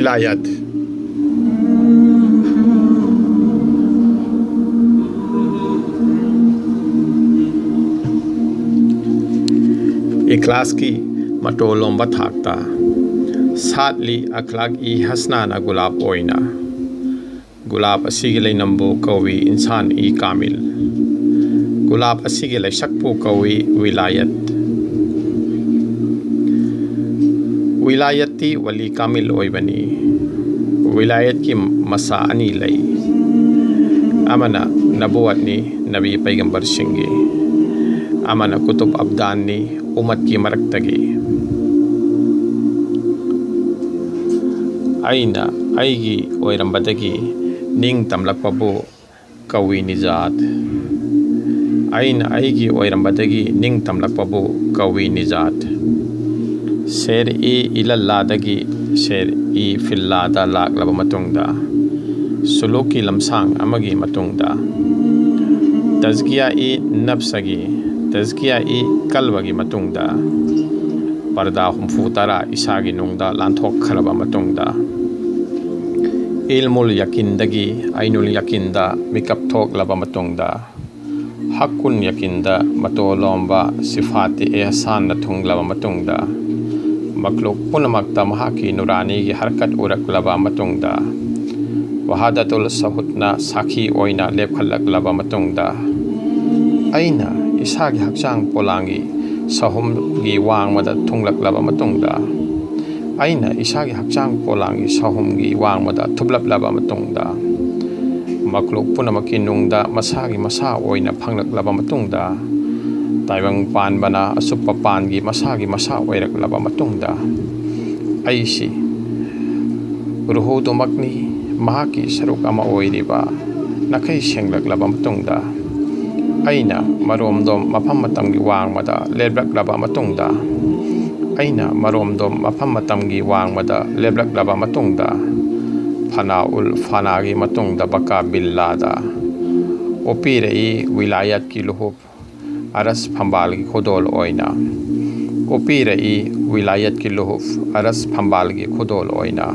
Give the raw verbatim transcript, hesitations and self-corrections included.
ꯋꯤꯂꯥꯌꯠ꯫ ꯏꯈ꯭ꯂꯥꯁꯀꯤ ꯃꯇꯣꯜ ꯂꯣꯝꯕ ꯊꯥꯛꯇ ꯁꯥꯠꯂꯤ ꯑꯈ꯭ꯂꯥꯛ-ꯏ-ꯍꯁꯅꯥꯅ ꯒꯨꯂꯥꯞ ꯑꯣꯏꯅ꯫ ꯒꯨꯂꯥꯞ ꯑꯁꯤꯒꯤ ꯂꯩꯅꯝꯕꯨ ꯀꯧꯏ ꯏꯟꯁꯥꯟ-ꯏ-ꯀꯥꯃꯤꯜ꯫ ꯒꯨꯂꯥꯞ ꯑꯁꯤꯒꯤ ꯂꯩꯁꯛꯄꯨ ꯀꯧꯏ ꯋꯤꯂꯥꯌꯠ꯫ ꯋꯤꯂꯥꯌꯠꯇꯤ ꯋꯂꯤ ꯀꯥꯃꯤꯜ ꯑꯣꯏꯕꯅꯤ꯫ ꯋꯤꯂꯥꯌꯠꯀꯤ ꯃꯁꯥ ꯑꯅꯤ ꯂꯩ꯫ ꯑꯃꯅ ꯅꯕꯨꯋꯠꯅꯤ, ꯅꯕꯤ ꯄꯩꯒꯝꯕꯔꯁꯤꯡꯒꯤ꯫ ꯑꯃꯅ ꯀꯨꯇꯨꯕ ꯑꯕꯗꯥꯟꯅꯤ, ꯎꯃꯠꯀꯤ ꯃꯔꯛꯇꯒꯤ꯫ ꯑꯩꯅ ꯑꯩꯒꯤ ꯑꯣꯏꯔꯝꯕꯗꯒꯤ ꯅꯤꯡ ꯇꯝꯂꯛꯄꯕꯨ ꯀꯧꯏ ꯅꯤꯖꯥꯠ꯫ ꯑꯩꯅ ꯑꯩꯒꯤ ꯑꯣꯏꯔꯝꯕꯗꯒꯤ ꯅꯤꯡ ꯇꯝꯂꯛꯄꯕꯨ ꯀꯧꯏ ꯅꯤꯖꯥꯠ꯫ ꯁꯦꯔ-ꯏ-ꯏꯂꯜꯂꯥꯗꯒꯤ ꯁꯦꯔ-ꯏ-ꯐꯤꯜꯂꯥꯗ ꯂꯥꯛꯂꯕ ꯃꯇꯨꯡꯗ, ꯁꯨꯂꯨꯛꯀꯤ ꯂꯝꯁꯥꯡ ꯑꯃꯒꯤ ꯃꯇꯨꯡꯗ, ꯇꯖꯀꯤꯌꯥ-ꯏ-ꯅꯞꯁꯒꯤ, ꯇꯖꯀꯤꯌꯥ-ꯏ-ꯀꯜꯕꯒꯤ ꯃꯇꯨꯡꯗ, ꯄꯔꯗꯥ ꯍꯨꯝꯐꯨ ꯇꯔꯥ ꯏꯁꯥꯒꯤ ꯅꯨꯡꯗ ꯂꯥꯟꯊꯣꯛꯈ꯭ꯔꯕ ꯃꯇꯨꯡꯗ, ꯏꯜꯃꯨꯜ ꯌꯥꯀꯤꯟꯗꯒꯤ ꯑꯩꯅꯨꯜ ꯌꯥꯀꯤꯟꯗ ꯃꯤꯀꯞ ꯊꯣꯛꯂꯕ ꯃꯇꯨꯡꯗ, ꯍꯛꯀꯨꯟ ꯌꯥꯀꯤꯟꯗ ꯃꯇꯣꯜ ꯂꯣꯝꯕ ꯁꯤꯐꯥꯇꯤ ꯑꯦꯍꯁꯥꯟꯅ ꯊꯨꯡꯂꯕ ꯃꯇꯨꯡꯗ, ꯃꯈ꯭ꯂꯨꯛ ꯄꯨꯝꯅꯃꯛꯇ ꯃꯍꯥꯛꯀꯤ ꯅꯨꯔꯥꯅꯤꯒꯤ ꯍꯔꯀꯠ ꯎꯔꯛꯂꯕ ꯃꯇꯨꯡꯗ, ꯋꯥꯍꯗꯥꯇꯨꯜ ꯁꯍꯨꯠꯅ ꯁꯥꯈꯤ ꯑꯣꯏꯅ ꯂꯦꯞꯈꯠꯂꯛꯂꯕ ꯃꯇꯨꯡꯗ, ꯑꯩꯅ ꯏꯁꯥꯒꯤ ꯍꯛꯆꯥꯡ ꯄꯣꯂꯥꯡꯒꯤ ꯁꯍꯨꯝꯒꯤ ꯋꯥꯡꯃꯗ ꯊꯨꯡꯂꯛꯂꯕ ꯃꯇꯨꯡꯗ, ꯑꯩꯅ ꯏꯁꯥꯒꯤ ꯍꯛꯆꯥꯡ ꯄꯣꯂꯥꯡꯒꯤ ꯁꯍꯨꯝꯒꯤ ꯋꯥꯡꯃꯗ ꯊꯨꯞꯂꯞꯂꯕ ꯃꯇꯨꯡꯗ, ꯃꯈ꯭ꯂꯨꯛ ꯄꯨꯝꯅꯃꯛꯀꯤ ꯅꯨꯡꯗ ꯃꯁꯥꯒꯤ ꯃꯁꯥ ꯑꯣꯏꯅ ꯐꯪꯂꯛꯂꯕ ꯃꯇꯨꯡꯗ, ꯇꯥꯏꯕꯪ ꯄꯥꯟꯕꯅ ꯑꯁꯨꯞꯄ ꯄꯥꯟꯒꯤ ꯃꯁꯥꯒꯤ ꯃꯁꯥ ꯑꯣꯏꯔꯛꯂꯕ ꯃꯇꯨꯡꯗ, ꯑꯩꯁꯤ ꯔꯨꯍꯨꯗꯨꯃꯛꯅꯤ, ꯃꯍꯥꯛꯀꯤ ꯁꯔꯨꯛ ꯑꯃ ꯑꯣꯏꯔꯤꯕ ꯅꯥꯈꯩ ꯁꯦꯡꯂꯛꯂꯕ ꯃꯇꯨꯡꯗ, ꯑꯩꯅ ꯃꯔꯣꯝꯗꯣꯝ ꯃꯐꯝ ꯃꯇꯝꯒꯤ ꯋꯥꯡꯃꯗ ꯂꯦꯞꯂꯛꯂꯕ ꯃꯇꯨꯡꯗ, ꯑꯩꯅ ꯃꯔꯣꯝꯗꯣꯝ ꯃꯐꯝ ꯃꯇꯝꯒꯤ ꯋꯥꯡꯃꯗ ꯂꯦꯞꯂꯛꯂꯕ ꯃꯇꯨꯡꯗ, ꯐꯅꯥꯎꯜ ꯐꯅꯥꯒꯤ ꯃꯇꯨꯡꯗ ꯕꯀꯥ ꯕꯤꯜꯂꯥꯗ, ꯑꯣꯄꯤꯔꯛꯏ ꯋꯤꯂꯥꯌꯠꯀꯤ ꯂꯨꯍꯨꯞ ꯑꯔꯁ ꯐꯝꯕꯥꯜꯒꯤ ꯈꯨꯗꯣꯜ ꯑꯣꯏꯅ, ꯑꯣꯄꯤꯔꯛꯏ ꯋꯤꯂꯥꯌꯠꯀꯤ ꯂꯨꯍꯨꯞ ꯑꯔꯁ ꯐꯝꯕꯥꯜꯒꯤ ꯈꯨꯗꯣꯜ ꯑꯣꯏꯅ꯫